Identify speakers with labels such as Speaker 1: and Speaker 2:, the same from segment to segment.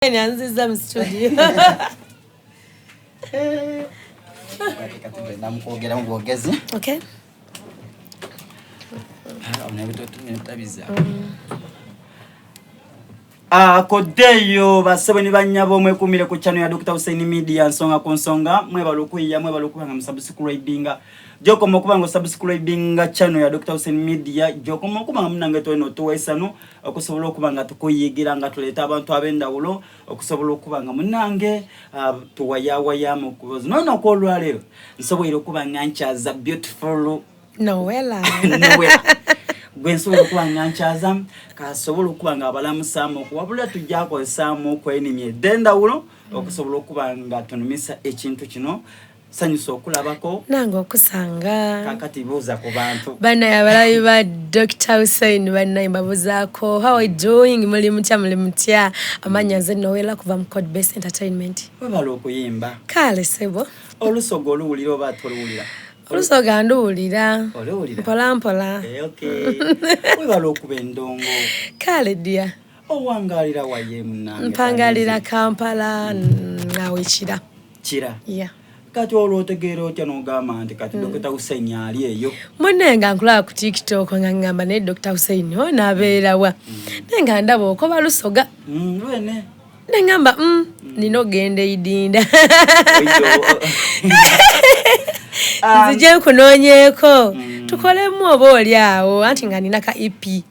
Speaker 1: Anziza mu studio.
Speaker 2: Namukwogeramu bwogezi.
Speaker 1: Okay.
Speaker 2: Akoddeyo basebo ne bannyabo mwekumire ku channel ya Dr. Hussein Media nsonga ku nsonga mwebale okuyiya mwebale okuba nga musubscribinga gyokoma okuba nga osubscribinga channel ya Dr. Hussein Media gyokoma okuba nga munange twena otuwa esanu okusobola okuba nga tukuyigira nga tuleeta abantu ab'endawulo okusobola okuba nga munange uh, tuwayawayamu kubozi nono okwolwaleero nsoboire okuba nga nkyaza beautiful
Speaker 1: Noella
Speaker 2: Noella gwe nsobola okuba nga nkyaza kasobola okuba nga abalamusaamu okuwabula tujja akozesaamu okwenimi ed'endawulo okusobola okuba nga tunumisa ekintu kino sanyusa okulabako
Speaker 1: nange okusanga
Speaker 2: kakati buuza ku bantu
Speaker 1: banaye abalabi ba Dr. Hussein banaye mbabuzaako how are you doing muli mutya muli mutya amanya nze Noella kuva mu Code Base Entertainment
Speaker 2: webala okuyimba
Speaker 1: kale sebo
Speaker 2: olusoga oluwulira oba toluwulira
Speaker 1: olusoga nduwulira
Speaker 2: oluwulira
Speaker 1: mpola mpola
Speaker 2: eh, okay webala okuba endongo
Speaker 1: kale dia
Speaker 2: owangalira waye munange
Speaker 1: mpangalira Kampala awo ekira
Speaker 2: kira
Speaker 1: yeah
Speaker 2: kati olwo otegeera otya n'ogamba nti kati mm. Dr. Hussein ali eyo
Speaker 1: munne nga nkulaba ku TikTok nga ngamba naye Dr. Hussein ono abeerawa mm. naye nga ndaba okoba lusoga
Speaker 2: mm, lwene
Speaker 1: nengamba mm, nina ogenda eidinda nzije nkunoonyeeko tukolemu oba oli awo anti nga nina ka EP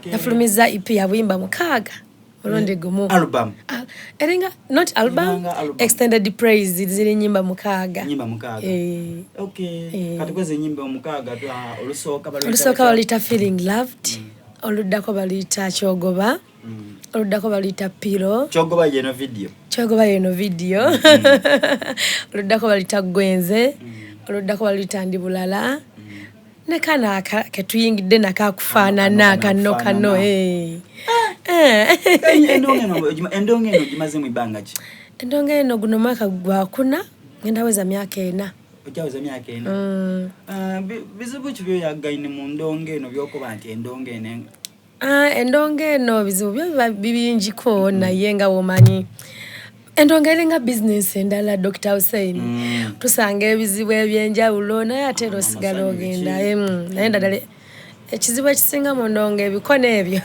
Speaker 1: nafulumiza EP ya buyimba mukaaga mulundi gumu
Speaker 2: album
Speaker 1: ah, eringa not album, album. Extended praise ziri nyimba mukaaga
Speaker 2: nyimba mukaaga
Speaker 1: eh.
Speaker 2: Okay eh. Kati kweze nyimba omukaaga ah, olusooka
Speaker 1: baluyita olusooka baluyita feeling loved mm. Oluddako baluyita kyogoba mm. Oluddako baluyita pilo
Speaker 2: kyogoba yeno video
Speaker 1: kyogoba yeno video mm. Oluddako baluyita gwenze mm. Oluddako baluyita ndi bulala mm. Ne kano aka ketuyingidde nako akufaanana kano kano eh.
Speaker 2: Eh. Endongo eno ogimazemu ibbanga ki?
Speaker 1: Endongo eno guno mwaka gwakuna ngenda weza myaka ena.
Speaker 2: Ojaweza myaka ena mm. Uh, bizibu ki byoyagaine mu ndongo eno byokuba nti endongo eno
Speaker 1: Ah, endongo eno bizibu byo biba bibingiko mm. Naye nga womanyi endongo eringa bizinesi endala Dr. Hussein mm. Tusanga ebizibu ebyenjawulo naye ate era osigala ogenda mm. Naye ndadala ekizibu ekisinga mu ndongo ebikono ebyo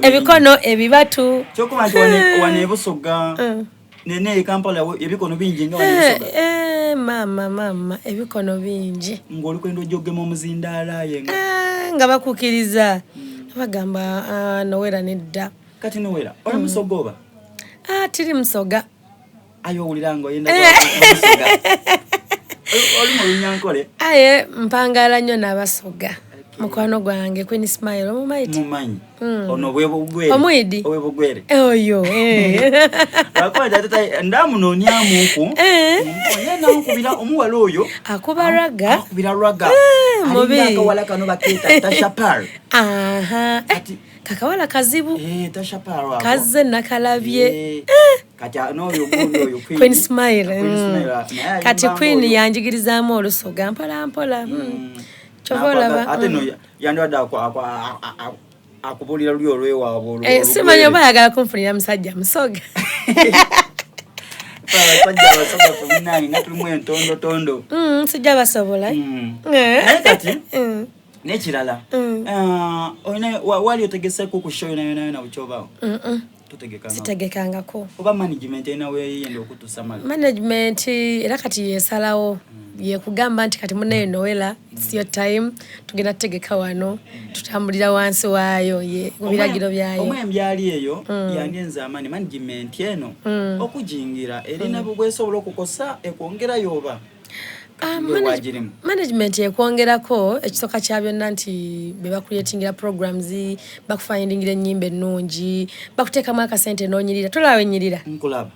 Speaker 1: ebikono ebibatu
Speaker 2: kyokuba nti wano ebusoga mm. Nene e Kampala ebikono bingi nga
Speaker 1: eh, eh, mama mama ebikono bingi
Speaker 2: ng'oli kwenda ojja okugema omuzindaala ye
Speaker 1: nga, eh, nga bakukiriza mm. Bagamba ah, nowera nedda
Speaker 2: kati nowera oli mm. Musoga oba
Speaker 1: ah, tiri musoga
Speaker 2: aye owulira nga oyenda musoga oli mu lunyankole
Speaker 1: aye mpangala nnyo n'abasoga mukwano gwange Queen Smile omumanyi
Speaker 2: mumanyi mm. Ono bwebugwere
Speaker 1: omwidi
Speaker 2: owebugwere
Speaker 1: oyo eh.
Speaker 2: Ndamunoonyamuku eh. Naye nankubira omuwala oyo
Speaker 1: akuba raga
Speaker 2: akubira raga eh,
Speaker 1: mubi
Speaker 2: akawala kano bakeeta Tasha Par
Speaker 1: aha eh, kakawala kazibu
Speaker 2: eh, Tasha Par
Speaker 1: kazze nakalabye
Speaker 2: eh. Kati n'oyo gundi oyo
Speaker 1: Queen Smile mm. Kati Queen yanjigirizaamu olusoga mpola mpola mm. mm. Kyova olaba
Speaker 2: ate no yandibadde akubuulira luli olwewaabwe
Speaker 1: eh, simanyi oba ayagala kunfunira musajja musoga
Speaker 2: abasajja abasoga fe nga tulimu entondotondo
Speaker 1: mm, sijja basobola
Speaker 2: mm. eh. Naye kati mm. N'ekirala ah, olina wali otegeseeko ku show yona yona yona bukyobaawo
Speaker 1: sitegekangako
Speaker 2: oba management erina weyenda okutusa
Speaker 1: management era kati yesalawo mm. Yekugamba nti kati munaye Noella it's your time tugenda tutegeka wano mm. Tutambulira wansi waayo ye mu biragiro byayo
Speaker 2: omwembyali eyo mm. Yangenza amaani management eno mm. Okujingira erina mm. Bwesobola okukosa ekwongerayo oba
Speaker 1: Ah, management ekwongerako ekisooka kya byonna nti be bakuletingira programs bakufindingira ennyimba ennungi bakuteekamu akasente n'onyirira tolaba enyirira
Speaker 2: nkulaba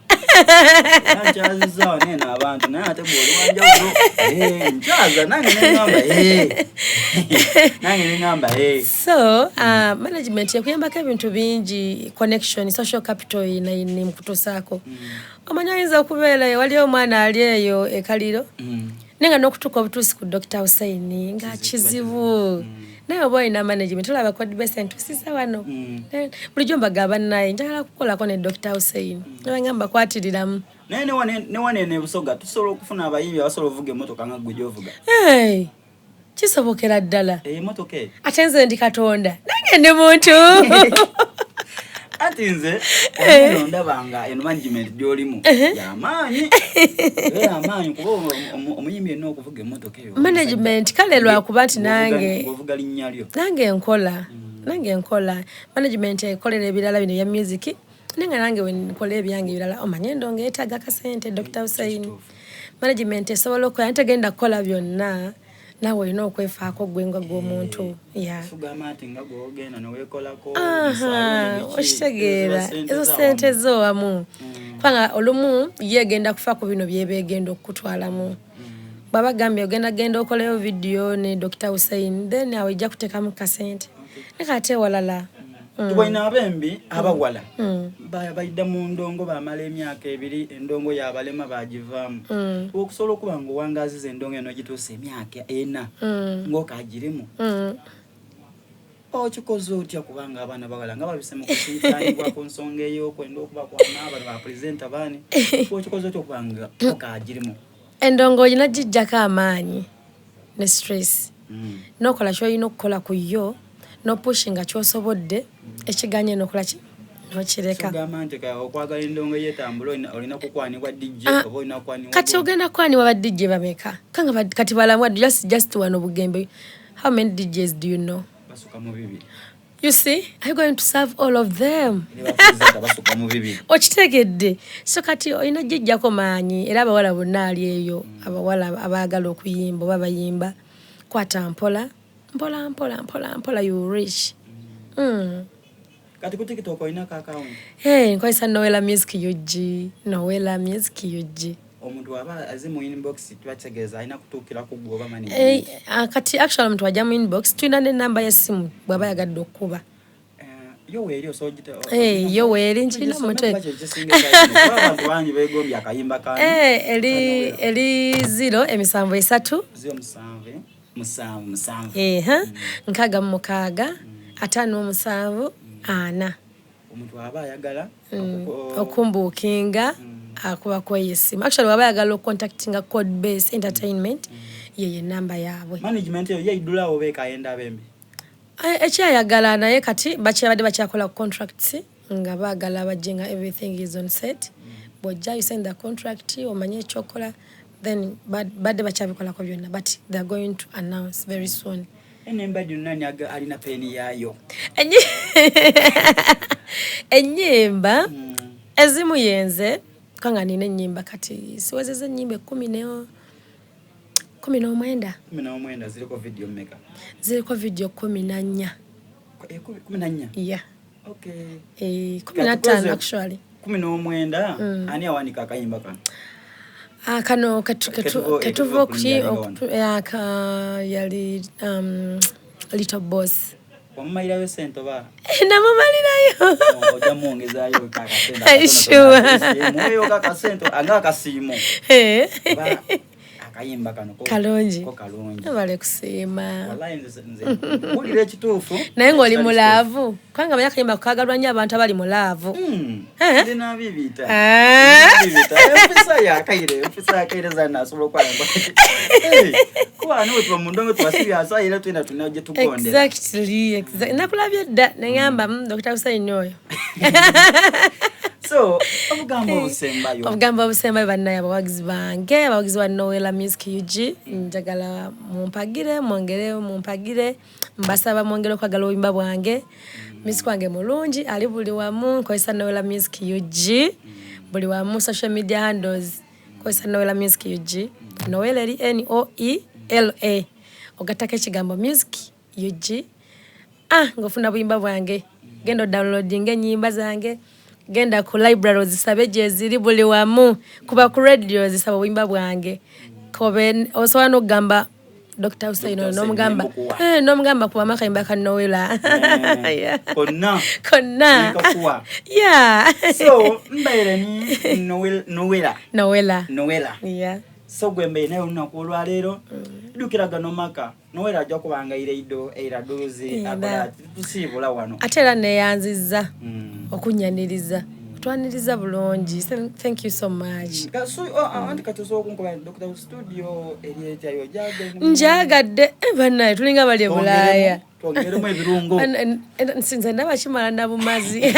Speaker 2: nkyazizaawo nene abantu naye ate bwoli wanjawulo eh, nkyaza nange neŋamba eh. nange neŋamba eh.
Speaker 1: So uh, management ekuyambako ebintu bingi connection social capital nemukutuusaako mm. Omanyi oyinza okubeera waliyo omwana ali eyo ekaliro mm. Naye nga n'okutuuka obutuusi ku Dr. Hussein nga kizibu mm. Naye oba olina management olaba Codebase entusiza wano. Bulijjo mbagamba bannaye njagala kukolako ne Dr. Hussein. Nabangamba bakwatiriramu.
Speaker 2: Naye ne wano eno e Busoga tusobola okufuna abayimbi abasobola okuvuga emmotoka nga ggwe gy'ovuga.
Speaker 1: Hey, kisobokera ddala.
Speaker 2: Emmotoka eyo.
Speaker 1: Ate nze ndi Katonda nange ndi muntu.
Speaker 2: Anti nze eno ndaba nga eno management gy'olimu y'amaanyi. Era y'amaanyi kuba omuyimbi yenna okuvuga emmotoka eyo.
Speaker 1: Management kale lwakuba nti nange
Speaker 2: ng'ovuga linnya lyo.
Speaker 1: Nange nkola. Nange nkola. Management ekolera ebirala bino ebya music. Naye nga nange wenkola ebyange ebirala omanye endongo yeetaaga akasente Dr. Hussein. Management esobola okukola naye tegenda kukola byonna. Naawe olina okwefaako ggwe nga ggwe omuntu.
Speaker 2: Tugamba nti nga gw'ogenda ne weekolako
Speaker 1: Okitegeera ezo ssente zo wamu. Kubanga olumu ye egenda kufa ku bino by'eba egenda okukutwalamu. Bw'aba agambye ogenda genda okoleyo vidiyo ne Dr. Hussein then awo ejja kuteekamu kasente. Naye ate ewalala.
Speaker 2: Tubalina abembi abawala baidda mu ndongo bamala emyaka ebiri endongo yabalema bagivaamu. Okusobola okuba nga owangaziza endongo eno ogituusa emyaka ena ng'okagirimu okikoze otya kubanga abaana bawala nga babise mu kusiitaanibwa ku nsonga ey'okwenda okubakwana bano ba presenter baani okikoze otya okuba nga okagirimu?
Speaker 1: Endongo olina giggyako amaanyi ne stress. N'okola ky'olina okukola ku yo n'opushinga ky'osobodde ekiganye n'okola ki n'okireka.
Speaker 2: Tugamba nti okwagala endongo ey'etambula olina kukwanibwa DJ oba olina kukwanibwa
Speaker 1: Kati ogenda kukwanibwa ba DJ bameka? Kanga kati balamu just wano Bugembe. How many DJs do you know?
Speaker 2: Basuka mu bibiri.
Speaker 1: You see, are you going to serve all of them?
Speaker 2: Basuka mu bibiri.
Speaker 1: Okitegedde. So kati olina giggyako maanyi era abawala bonna ali eyo abawala abaagala okuyimba oba bayimba kwata mpola mpola mpola mpola mpola you reach.
Speaker 2: Kati ku TikTok olina ka account?
Speaker 1: Hey, nkozesa Noela Music UG. Noela Music UG.
Speaker 2: Omuntu aba aze mu inbox tuba kitegeeza alina kutuukira ku ggwe oba management?
Speaker 1: Eh, kati actually omuntu ajja mu inbox tulina n'ennamba y'essimu bw'aba ayagadde okukuba.
Speaker 2: Yo weeri osobola
Speaker 1: Eh, yo weeri nkirina mu mutwe.
Speaker 2: Abantu bangi beegombye akayimba ka
Speaker 1: Eh, eri 0 emisanvu esatu
Speaker 2: 0 7 7 7
Speaker 1: eha 66 57 4.
Speaker 2: Omuntu aba ayagala
Speaker 1: okumbuukinga akuba kweyo essimu. Actually waba ayagala okucontactinga Codebase Entertainment yeyo ennamba yaabwe.
Speaker 2: Management eyo yeidulawo oba ekayenda abembi?
Speaker 1: Ekyayagala naye kati bakyabadde bakyakola contracts nga baagala bajje nga everything is on set. Bw'ojja you sign the contract omanye ekyokola then badde bakyabikolako byonna but they are going to announce very soon.
Speaker 2: Enemba gyonna ani alina peeni yaayo?
Speaker 1: Ennyimba ezimu yenze kubanga nina ennyimba kati siwezezza ennyimba 19.
Speaker 2: 19 ziriko vidiyo mmeka?
Speaker 1: Ziriko vidiyo 14.
Speaker 2: 14?
Speaker 1: Yeah.
Speaker 2: Okay.
Speaker 1: Eh, 15 actually.
Speaker 2: 19 ani awanika akayimba kano?
Speaker 1: Ah, kano ketuva okuki yali Little Boss.
Speaker 2: Wamumalirayo ssente oba?
Speaker 1: Namumalirayo.
Speaker 2: Ojja mwongezaayo
Speaker 1: Sure.
Speaker 2: akasente nga akasiimo. Oba akayimba kano
Speaker 1: Kalungi.
Speaker 2: ko kalungi.
Speaker 1: Webale kusiima.
Speaker 2: Wallahi nze mpulira ekituufu.
Speaker 1: Naye ng'oli mu love kubanga manyi akayimba kaagalwa nnyo abantu abali mu love.
Speaker 2: Ndina bibita.
Speaker 1: Eh.
Speaker 2: Bibita. Empisa yakaire, empisa yakaire zana asobola okwala. Kuba ano tuba mu ndongo tuba serious era twena tulina gye tugondera.
Speaker 1: Exactly. Nakulabye dda ne ŋŋamba Dr. Hussein oyo.
Speaker 2: So, obugambo obusembayo.
Speaker 1: Obugambo obusembayo bannaye abawagizi bange, abawagizi ba Noela Music UG, njagala mumpagire, mwongere mumpagire, mbasaba mwongere okwagala obuyimba bwange. Music wange mulungi, ali buli wamu, nkozesa Noela Music UG, buli wamu social media handles, nkozesa Noela Music UG. Noela eri N-O-E-L-A. Ogattako ekigambo Music UG. Ah, ng'ofuna buyimba bwange. Genda odownloadinga ennyimba zange. Genda ku library ozisabe gyeziri buli wamu. Kuba ku radio ozisaba obuyimba bwange. Kobe osobola n'okugamba Dr. Hussein ono n'omugamba n'omugamba kubamu akayimba ka Noela.
Speaker 2: Yeah. Konna.
Speaker 1: Konna.
Speaker 2: Nekakuwa.
Speaker 1: Yeah.
Speaker 2: So, mbaire ni Noela.
Speaker 1: Noela.
Speaker 2: Noela.
Speaker 1: Yeah.
Speaker 2: So gwembe naye olunaku olwaleero mm. idukira gano maka nowera ajja kuba nga ireido eira duzi akola tusiibula wano
Speaker 1: ate era neyanzizza mm. okunyaniriza otwaniriza bulungi. Thank you so much. Njagadde eh, bannaye tulinga bali e Bulaaya. Nze ndaba kimala nabumazi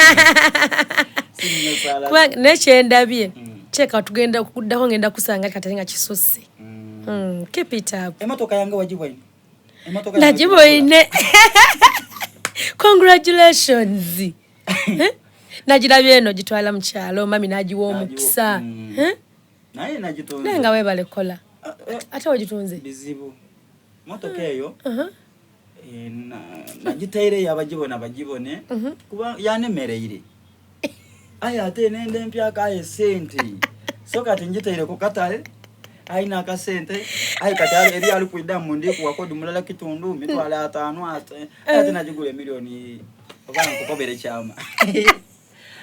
Speaker 1: naye kyendabye mm. kyeka tugenda kuddako ngenda kusanga kati nga kisusse. Mm. Mm, keep it up.
Speaker 2: Emotoka yange wagiboine.
Speaker 1: Nagiboine. Congratulations. Eh? Nagirabye eno gitwala mu kyalo mami n'agiwa omukisa. Mm. Eh?
Speaker 2: Naye nagitunze.
Speaker 1: Naye nga weebale kukola. Ah, eh. Ate ogitunze?
Speaker 2: Bizibu. Motoka eyo. Uh-huh. Eh, nagitaireyo abagibona bagibone uh-huh. kuba yanemereire. Aye ate nende empyaka aye sente. So kati ngitaire ku katale aina akasente aye kati eri ali kuidamu ndi kuwa kodi mulala kitundu mitwalo ataano ate ate nagigula emiliyoni oba nkukobere kyama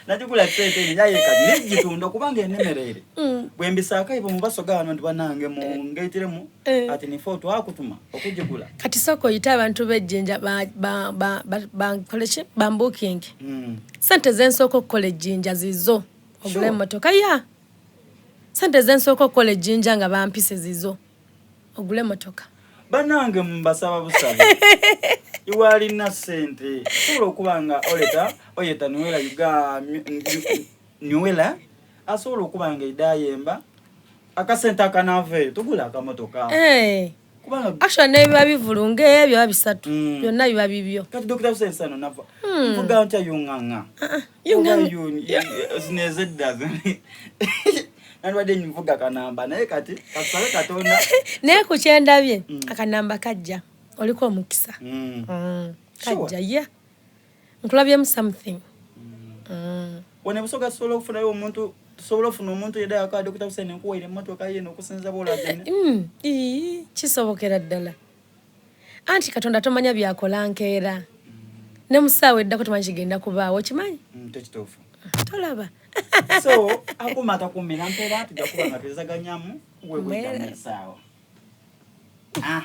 Speaker 2: nagigula sente nyi aye kati negitunda kubanga enemereire mm. bwe mbisaako ibo mubasoga wano nti banange mungeitiremu eh. ati nife otwakutuma okugigula
Speaker 1: kati sooka oyite abantu b'ejjinja bankoleki bambukingi mm. sente zensooka okukola ejjinja zizo ogula emmotoka ya sente zensooka okukola ejjinja nga bampise zizo ogula emmotoka
Speaker 2: banange mbasaba busabe iwalina sente sobola okuba nga oleta oyeta niwela uga niwela asobola okuba nga edayemba akasente akanava eyo tugula akamotoka
Speaker 1: hey. Kubanga actually nebiba bivulu ngebyo biba bisatu mm. byonna biba bibyo
Speaker 2: kati Dr. Hussein sano nava mm. nvuga ntya yunganga
Speaker 1: uh -uh. yunganga
Speaker 2: zino ezedda nandibadde nvuga kanamba naye kati katusabe Katonda
Speaker 1: naye ku kyendabye mm. akanamba kajja oliko omukisa mm. Mm. kajja sure. Yeah nkulabyemu something
Speaker 2: mm. Mm. Wano Busoga tusobola okufunayo omuntu tusobola ofuna omuntu yedda yaka Dr. Hussein nkuwaire emmotoka ye n'okusinza bw'olagene
Speaker 1: mm. Kisobokera ddala anti Katonda tomanya byakola nkeera mm. Ne musaawa eddako tomanyi kigenda kubaawo okimanyi
Speaker 2: mm, tekituufu
Speaker 1: tolaba
Speaker 2: so akuma atakumira mpeera tujja kuba nga twezaganyamu webweddamu esaawa ah.